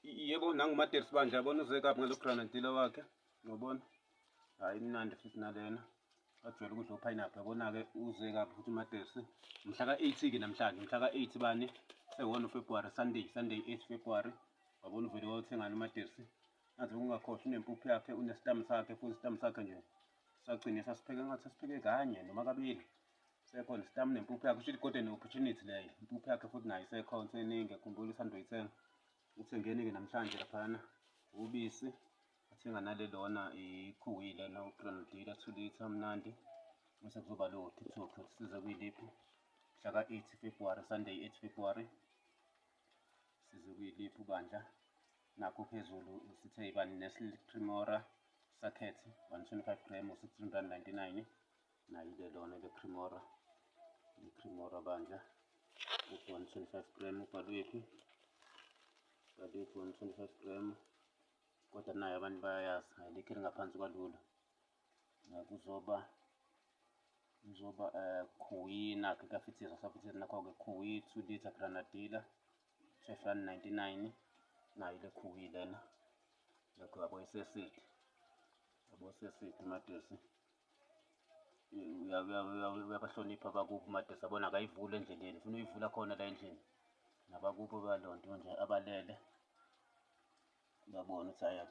Yebo, nangu uMadesi bandla, yabona uze kabi ngalo granadilla wakhe. Ngiyabona. Hhayi, imnandi futhi nalena. Ajwayele ukudla uphayinaphu, yabona-ke uze kabi futhi uMadesi. Mhla ka-8-ke namhlanje, mhla ka-8 bani? Se-1 February, Sunday, Sunday 8 February. Wabona uvele wayothengani uMadesi. Ngathi ungakhohlwa unempuphu yakhe, unesitamu sakhe futhi isitamu sakhe nje sagcine sasipheke ngathi sasipheke kanye noma kabili. Sekhona isitamu nempuphu yakhe, kusho ukuthi kodwa ne-opportunity leyo. Impuphu yakhe futhi nayo isekhona, iseningi, khumbula usanda uyithenga. Uthengeni-ke namhlanje laphayana ubisi, athenga nale lona ikhuwile lona ugranadilla 2 litre mnandi. Bese kuzoba lo TikTok size kuyiliphi mhla ka-8 February, Sunday 8 February, size kuyiliphi bandla. Nakho phezulu sithe ibani Nestle Cremora sachet 125 gram u-699, nayo ile lona le Cremora, le Cremora bandla u-125 gram. Ubhalwephi? Ubhalwephi 125 gram? Kodwa nayo abantu bayayazi, ayilikho elingaphansi kwalolo. Kuzoba Kuina ke kafithiza safithiza nakho-ke Kui 2 liter granadilla R12.99, nayo le Kui lena lokho yabo isesidi, yabo sesidi. UMadesi uyabahlonipha abakubo uMadesi, yabona akayivuli endleleni, ufuna uyivula khona la endlini nabakubo balonto nje abalele babona ukuthi hhayi,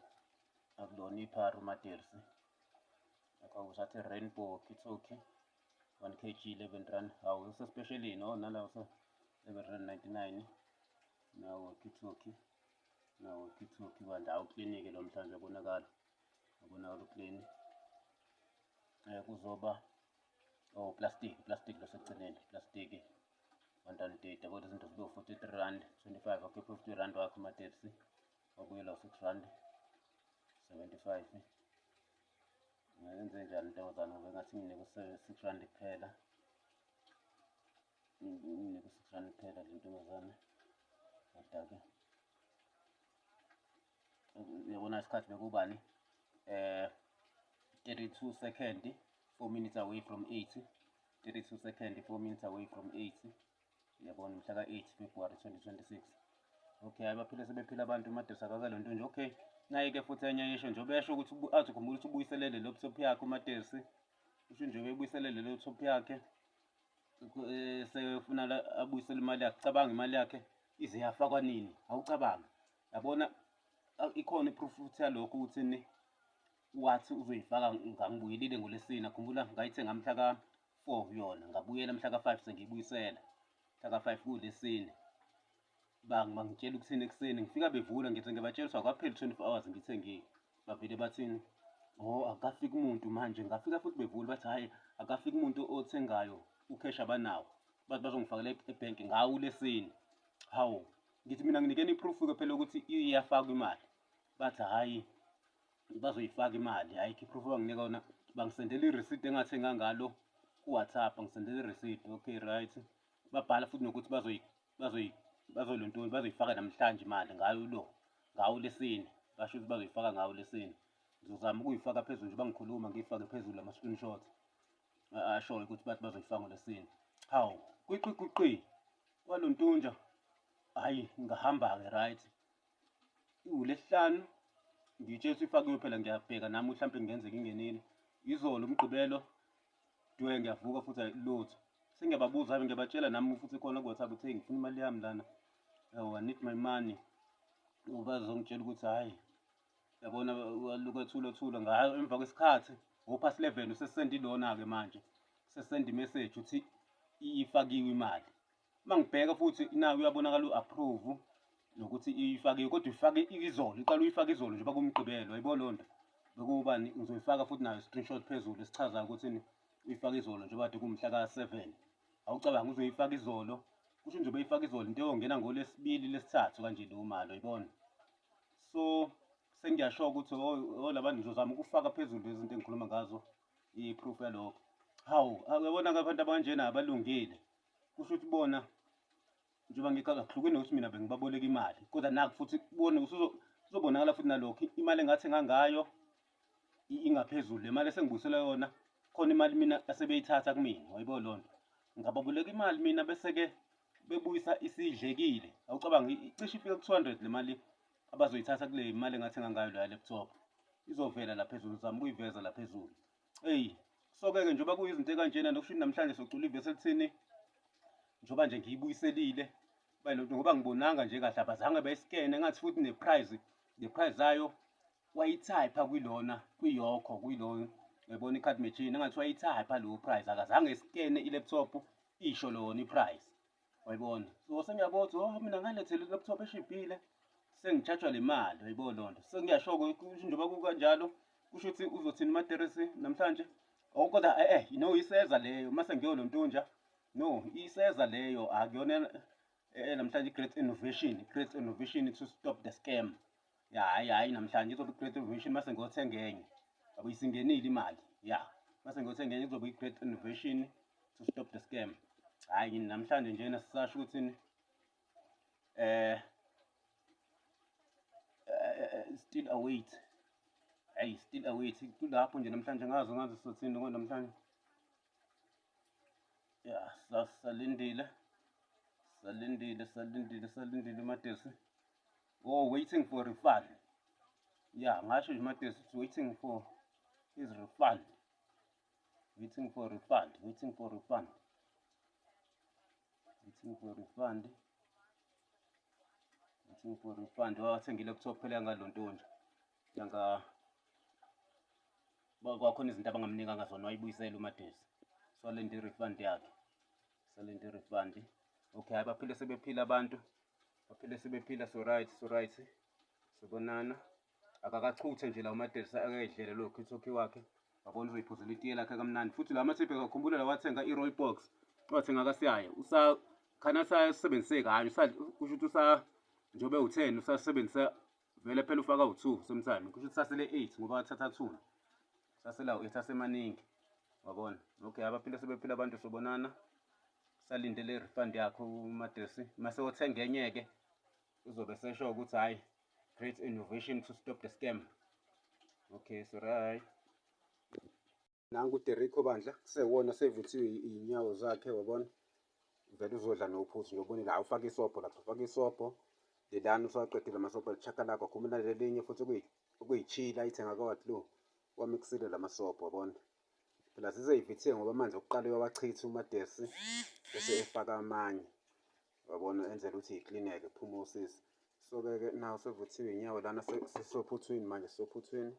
akulona iphara uMadesi. Nakho usathi Rainbow Kitsoki 1 kg R11, hawu, usespecialini oh nala use R11.99 nawo Kitsoki, nawo Kitsoki bandla. Awu, clean-ke lo mhlanje, abonakala, abonakala uclean. Kuzoba oh plastic, plastic lo sekugcineni, plastic 130, yabo lezi zinto zibe R43.25. Wakhipha R50 wakho uMadesi, wabuyela R6.75. Ngenze njani ntombazane, ngoba engathi nginike R6 kuphela, nginike R6 kuphela le ntombazane. Kodwa-ke uyabona isikhathi bekubani, 32 second, 4 minutes away from 8, 32 second, 4 minutes away from 8, uyabona, mhla ka-8 February 2026. Okay, hayi, baphile, sebephila abantu. UMadesi akakalo nto nje. Okay, naye-ke futhi enye isho nje besho ukuthi athi khumbula ukuthi ubuyiselele laptop yakhe uMadesi, usho nje ubebuyiselele laptop yakhe, sefuna abuyisele imali yakhe. Cabanga, imali yakhe ize yafakwa nini? Awucabanga, yabona ikhona i-proof futhi yalokho ukuthi wathi uzoyifaka. Ngangibuyelile ngoLwesine, khumbula ngayithenga mhla ka-4 yona, ngabuyela mhla ka-5 sengiyibuyisela, mhla ka-5 kuLesine. Bangitshela ukuthini ekuseni ngifika bevula, ngithi ngibatshela ukuthi akwapheli 24 hours ngithengile, bavele bathini? Oh, akafiki umuntu. Manje ngafika futhi bevula, bathi hhayi, akafiki umuntu othengayo, u-cash abanawo, bathi bazongifakela ebhenki ngawo uLesine. Hawu, ngithi mina nginikeni i-proof-ke phela ukuthi iyafakwa imali. Bathi hhayi, bazoyifaka imali, ayikho i-proof abanginika yona. Bangisendela i-receipt engathenga ngalo ku-WhatsApp, bangisendela i-receipt, okay, right. Babhala futhi nokuthi bazolontoni, bazoyifaka namhlanje imali ngayo lo ngawo Lesine, basho ukuthi bazoyifaka ngawo Lesine. Ngizozama ukuyifaka phezulu nje bangikhuluma, ngiyifake phezulu ama-screenshot ashoyo ukuthi bathi bazoyifaka ngoLesine. Hawu, kwiqi kwiqi kwalontunja, hhayi, ngahamba-ke, right. ULesihlanu ngiyitshela ukuthi ifakiwe phela, ngiyabheka nami mhlawumpe kungenzeka ingenile. Izolo uMgqibelo dwe ngiyavuka futhi lutho, sengiyababuza, ngiyabatshela nami futhi khona ku-WhatsApp ukuthi hey, ngifuna imali yami lana, oh, I need my money. Bazongitshela ukuthi hhayi, yabona waluke thula thula ngayo. Emva kwesikhathi ngo-past 11 usesenda ilona-ke manje, sesenda i-message ukuthi ifakiwe imali. Uma ngibheka futhi nayo uyabonakala u-approve nokuthi ifakiwe, kodwa ifake izolo, iqala uyifake izolo nje bakuMgqibelo, ayibo loo nto bekubani. Ngizoyifaka futhi nayo screenshot phezulu esichazayo ukuthi uyifake izolo njengoba kade kumhla ka-7. Awucabanga, uzoyifaka izolo, kusho nje beyifaka izolo into eyongena ngoLwesibili, Lesithathu kanje leyo mali, uyibona. So sengiyasho ukuthi oh, labantu ngizozama ukufaka phezulu lezi zinto engikhuluma ngazo, i-proof yalokho. Hawu, uyabona-ke abantu abanjena abalungile, kusho ukuthi bona njengoba ngikuhlukene nokuthi mina bengibaboleka imali, kodwa naku futhi kubona kuzobonakala futhi nalokho imali engathenga ngayo ingaphezulu le mali esengibuyisela yona, khona imali mina asebeyithatha kumina, wayibo loo nto. Ngababoleka imali mina bese-ke bebuyisa isidlekile. Awucabange, icishe ifika ku-200 le mali. abazoyithatha kule mali engathenga ngayo la laptop. Izovela la phezulu, ngizama ukuyiveza la phezulu. Eyi, so-ke-ke njengoba kuyizinto ekanjena nokusho ukuthi namhlanje socula ivesi elithini, njengoba nje ngiyibuyiselile bayilonto ngoba ngibonanga nje kahle abazange bayiskene ngathi futhi ne-price le price yayo wayithayipha kwilona kwiyokho kwiloyo uyabona i-card machine engathi wayithayipha leyo price akazange iskene i-laptop isho lona i-price wayibona. So sengiyabona ukuthi oh mina ngalethela i-laptop eshibhile sengitshajwa le mali wayibona loo nto. Sengiyasho-ke njengoba kukanjalo kusho ukuthi uzothini uMateresi namhlanje. Oh kodwa eh eh no iseza leyo mase ngiyolontunja no iseza leyo akuyona eh namhlanje great innovation, great innovation to stop the scam. Ya hayi hayi namhlanje izobe great innovation mase ngiyothenga enye. Yabo isingenile imali. Ya mase ngiyothenga enye kuzobe i-great innovation to stop the scam. Hayi namhlanje njena sisasho ukuthi eh still await. Hey still await kulapho nje namhlanje ngazo ngazi sothini kodwa namhlanje. Ya salindile. Salindile salindile salindile Madesi. Oh waiting for refund. Ya ngasho nje Madesi waiting for his refund. Waiting for refund, waiting for refund. Waiting for refund. Waiting for refund. Wathenga i-laptop phela ngalonto nje. Yanga kwakhona izinto abangamnika ngazona wayibuyisela uMadesi. So alinde i-refund yakhe. Salinde i-refund. Okay, hayi baphile sebephila abantu. Baphile sebephila so right, so right. Sobonana. Akakachuthe nje la uMadesi akayidlele lo khithokhi wakhe. Wabona uzoyiphuzela itiye lakhe kamnandi. Futhi la mathiphe ngakhumbula la wathenga i-Roy Box. Wathenga kaSiyaye. Usa khana sayisebenzise kanye kusho ukuthi usa njengoba ewu-10 usasebenzisa vele phela ufaka u-2 sometime kusho ukuthi sasele 8 ngoba wathatha 2 sasela u-8 asemaningi wabona. Okay, abaphila sebephila abantu sobonana. Salindele i-refund yakho uMadesi. Mase uthenga enye-ke uzobe sesho ukuthi hhayi great innovation to stop the scam. Okay, so right. Nangu uDerico bandla kusewona sevuthiwe iy'nyawo zakhe wabona. Vele uzodla nophuzu nje ubonile hayi ufake isobho lapha ufake isobho lelana usaqedile amasobho chakalaka wakhuluma nalelinye futhi okuyichila ayithenga kwaWaterloo wamikisile lamasobho wabona. Phela zizeyivithiwe ngoba amanzi okuqala uyawachitha uMadesi bese efaka amanye wabona enzela ukuthi iklineke kuphume usizi. So-ke ke nawo sevuthiwe iy'nyawo lana sesophuthwini manje sisophuthwini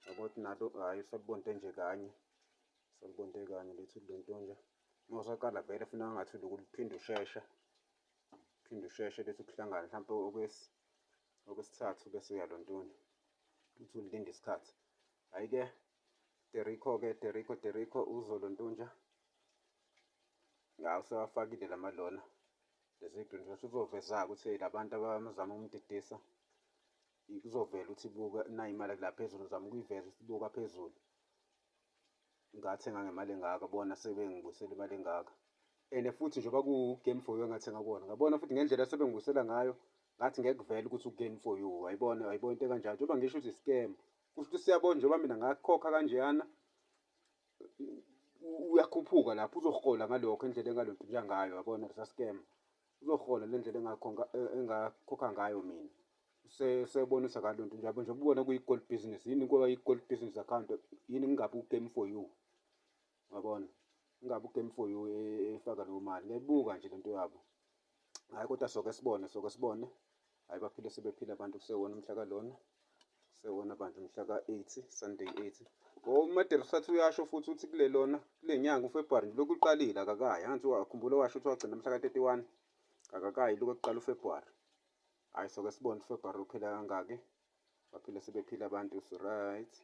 yabo ukuthi nalo hhayi usalibonde nje kanye salibonde kanye lethu kulontonja. Uma usaqala vele funa ngathi uliphinde usheshe phinde usheshe lethi ukuhlangana mhlampe okwesithathu bese uyalontunya uthi ulinde isikhathi. Hhayi-ke Derico-ke Derico Derico uzolontunja ngawo usewafakile lamalona lezi green uzoveza-ke ukuthi labantu abazama ukumdidisa kuzovela ukuthi buka nayi imali la phezulu uzama ukuyiveza ukuthi buka phezulu ngathenga ngemali engaka bona sebengibuyisela imali engaka. And futhi njengoba ku-game for you engathenga kuwona ngabona futhi ngendlela sebengibuyisela ngayo ngathi ngeke kuvele ukuthi u-game for you wayibona wayibona into ekanjalo njengoba ngisho ukuthi scam kusho ukuthi siyabona njengoba mina ngakhokha kanjeyana uyakhuphuka lapho uzohola ngalokho indlela engalonto njengayo yabona lesa scam uzohola le ndlela engakhokha ngayo mina sebonisa ngalonto nje yabo nje ubona kuyi-gold business yini kuba i-gold business account yini ngingabi u-game for you wabona ingabi u-game for you efaka leyo mali ngiyayibuka nje lento yabo. Hhayi kodwa soke sibone soke sibone hhayi baphile sebephila abantu kusewona umhla kalona kusewona bandla umhla ka-8 Sunday 8. Oh uMadeli usathi uyasho futhi uthi kule lona kule nyanga uFebruary nje lokhu uqalile akakayi angithi wakhumbula washo ukuthi wagcina mhla ka-31 akakayi lokhu kuqala uFebruary. Hhayi soke sibone uFebruary uphela kangaki baphile sebephila abantu so right.